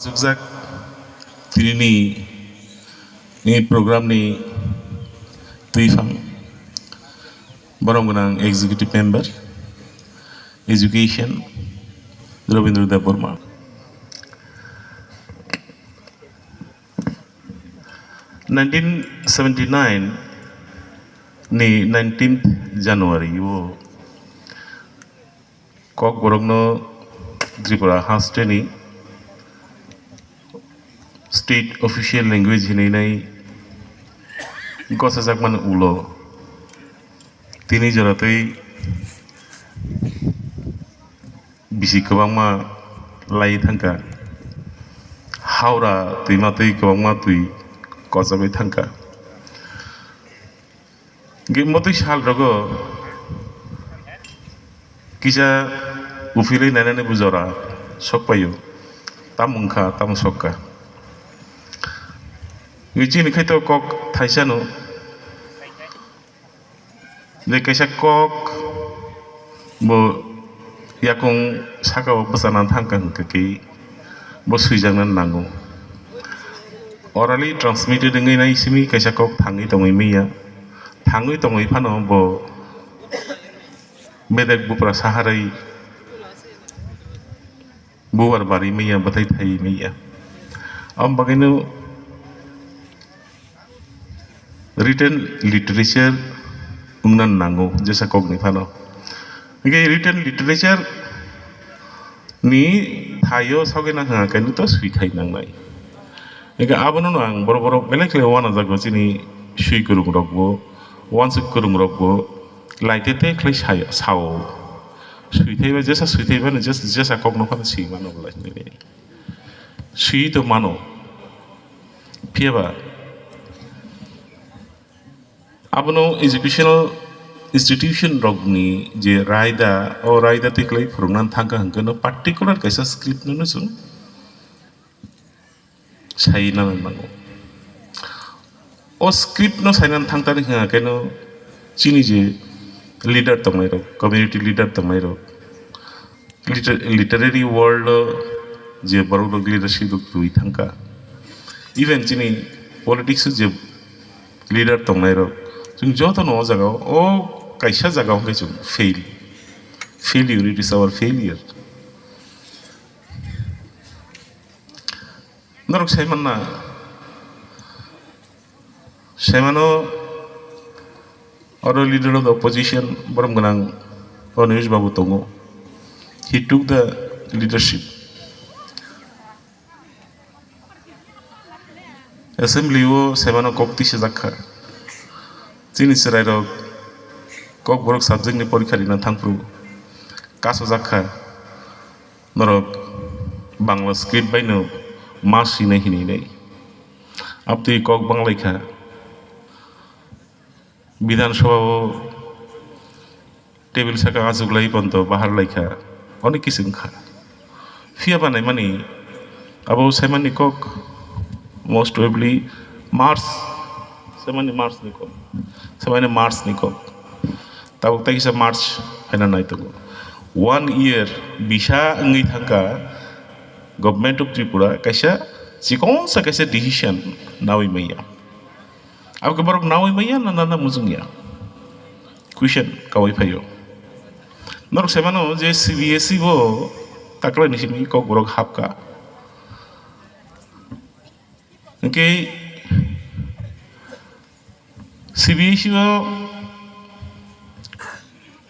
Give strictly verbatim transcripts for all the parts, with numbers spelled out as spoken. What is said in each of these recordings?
Chukjak tinini ni program ni twifang borom gwnang executive member, education, Rabindra Debbarma. Nineteen seventy nine ni nineteenth January o Kokborokno Tripura hasteni state official language hinwi nai gosajakmani ulo tini joratwi bisi kwbangma lai thangkha. Haura twima twi kwbangma twi kochogwi thangkha. Hingke motwi sal rogo kisa uphilwi nainani bo jora sok paio. Tamo wngkha, tamo sokka. Hingke chini khaito kok thaisano je kaisa kok bo yakung saka o bwchana thangkha hingkha khe bo swijakna nango. Orally transmitted wngwi nai simi kaisa kok thangwi tongwi manya. Thangwi tongwi phano bo bedek bupra saharwi bubar bari manya, bwthai thai manya. Am bagwino written literature wngna nango jesa kokni phano. Hingke written literature ni thaio sogwi nang hwnga khe to swithai nangnai. Hingke abono ang borok borok belai khe uanajago chini swi kwrwng rokbo, uansuk kwrwng rokbo laitete khlai sai-, sao. Swithai ba jesa swithai ba jesa, jesa kokno phano swi mano bolai. Swi to mano. Phiya ba abono educational institution rokni je raida, o raida twi kwlai phwrwngna thangkha hwnkhe no particular kaisa script no chwng sai nang nango. O script no saina thangtani hwnga khe no chini je leader tongnai rok, community leader tongnai rok, liter-, literary world o je borok rok leadership rok rwi thangkha, even chini politics o je leader tongnai rok, chwng joto no o jaga o, o kaisa jaga o hwnkhe chwng fail, failure, it is our failure. Norok sai manna, sai mano, oro leader of the opposition borom gwnang Anish Babu tongo. He took the leadership. Assembly o sai mano kok tisajak kha. Chini chwrai rok Kokborok subject ni porikha rina thangphuru kasojak kha. Norok Bangla script bai no ma swinai hinwi nai. Abtwi kok banglaikha. Bidhan Sabha o table saka achuklai ponto bahar laikha. Onek kisu wngkha. Phiya ba naimani abo saimani kok most probably March, saimani March ni kok. Saimani March ni kok. Tabuk tai kisa March phaina nai tongo. One year bisa wngwi thangkha Government of Tripura kaisa chikonsa kaisa decision nawi manya. Abo khe borok nawi manya na, na, na mujung ya? Question kawi phaio. Norok sai mano je C B S E bo taklai ni simi Kokborok hapkha. Hingke C B S E o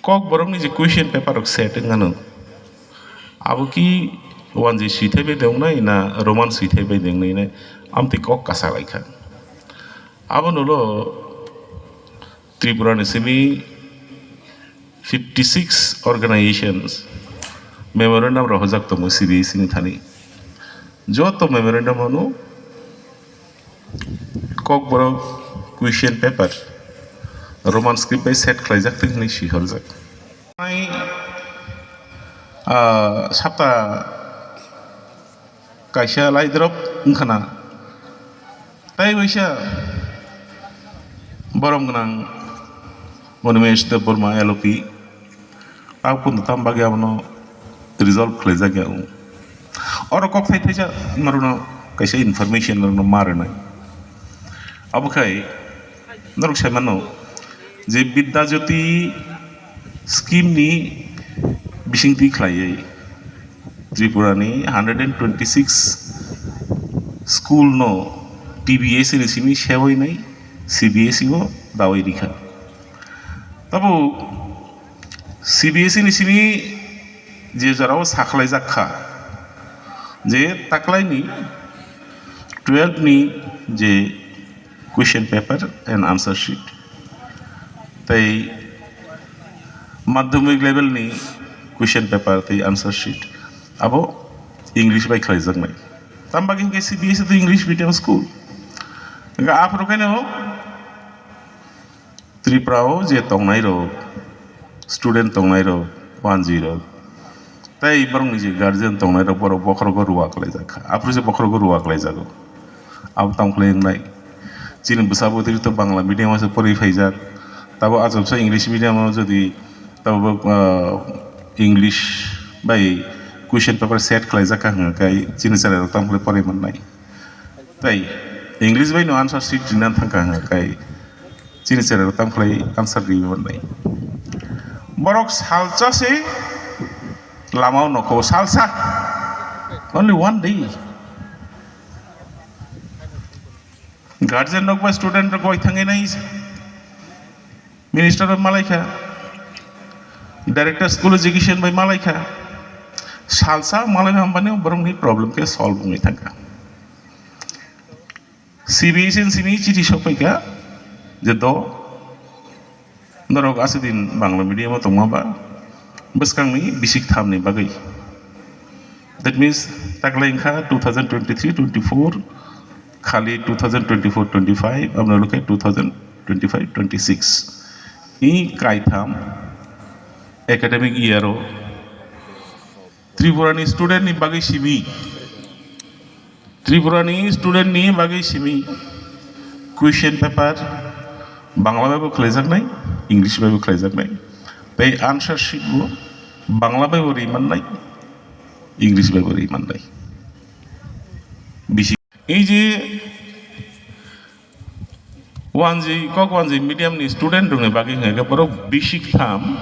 Kokborokni je question paper rok set wngmano, abo ki wanjwi swithai bai de wngnai na Roman swithai bai de wngnai, amtwi kok kasa lai kha. Abono lo Tripura ni simi fifty six organizations memorandum rohorjak tongo C B S E ni thani. Joto memorandum ano Kokborok question paper Roman script bai set khlaijak twi hwnwi swihorjak. Mai, ah, sapta kaisa lai drop wngkhana. Tai waisa borom gwnang Animesh Debbarma L O P. Abo kunu tam bagwi abono resolve khlaijak ya wng. Oro kok thai thaisa norokno kaisa information norokno ma rwnai. Abo khai norok sai mano je Bidya Jyoti scheme ni bisingtwi khlaiwi Tripura ni hundred and twenty six school no T B S ni simi sewai nai, C B S E o dawi rikha. Tabo C B S E ni simi je jorao sakhlaijak kha je taklaini twelve ni je question paper and answer sheet tei madhyamik level ni question paper tei answer sheet abo English bai khlaijaknai. Tamo bagwi hinkhe C B S E to English medium school. Hinkhe aphuru khaino Tripura o je tongnai rok, student tongnai rok, wanjwi rok, tei borokni je guardian tongnai rok, borok bokhorogo ruwa kwlaijak kha. Aphuru se bokhorogo ruwa kwlaijago. Abo tamo khlai wngnai. Chini bwsa bwtwi to Bangla medium o se porwi phaijak. Tabo achomsa English medium o jodi tabo, ah, English bai question paper set khlaijak kha hwnkhe chini chwrai rok tamo khlai porwi mannai. Tei English bai no answer sheet rinani thangkha hwnka kai chini chwrai rok tamo khlai answer riwi mannai. Borok salsa se lama o nokho salsa, only one day. Guardian rok bai student rok bai thangwi nai. Minister bai malaikha, Director School Education bai malaikha, salsa malai hampani borokni problem khe solve wngwi thangkha. C B S E ni simi chithi sokphaikha je do norok aswk din Bangla medium o tongma ba bwskangni bisik thamni bagwi. That means taklai wngkha two thousand twenty-three twenty-four khali two thousand twenty-four twenty-five, aboni ulo khe two thousand twenty-five twenty-six. I kaitham academic year o Tripura ni student ni bagwi simi, Tripura ni student ni bagwi simi question paper Bangla bai bo khlaijaknai, English bai bo khlaijaknai, tei answer sheet bo Bangla bai bo rimannai, English bai bo rimannai. Bisi Ei je wanjwi, kok wanjwi medium ni student rokni bagwi hwnkhe borok bisik tham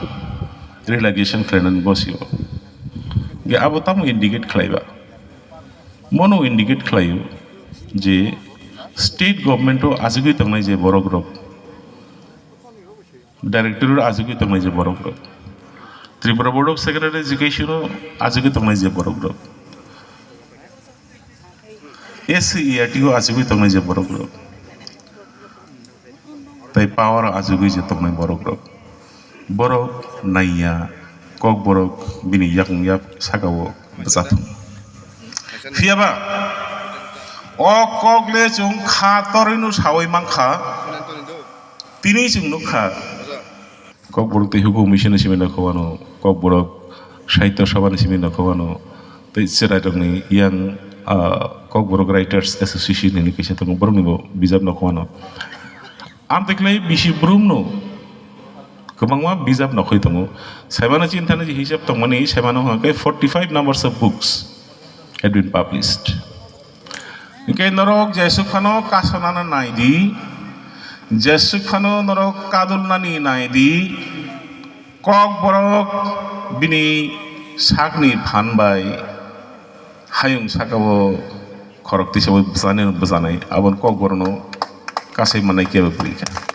realization khlainani bosio. Ge abo tamo indicate khlaiba? Mono indicate khlaio je state government o achugwi tongnai je borok rok, Director o achugwi tongnai je borok rok, Tripura Board of Secondary Education o achugwi tongnai je borok rok, S C E R T o achugwi tongnai je borok rok, tei power o achugwi je tongnai borok rok, borok naiya kok borok bini yakung yak saka o bwchathung. Phiyaba o kok le chwng kha torwi no sawi mankha, tini chwng nukha. Kokborok tei hukumu misini simi nokho wano, Kokborok Sahitya Sabhani simi nokho wano, tei chwrairokni yang, ah, Kokborok Writers Association hwnwi kaisa tongo, boroknibo bijap nokho wano. Amtwi khlai bisi brumno kwbangma bijap nokhoi tongo. Saimano chinthani je hisab tongmani, saimano hwnkhe forty five numbers of books had been published. Hinkhe norok jesuk phano kasonani nai di, jesuk phano norok kadulnani nai di, Kokborok bini sakni phan bai hayung saka o khorok tisa bai bwchani bwchanai, aboni Kokborokno kasai manai kebo kwrwi kha.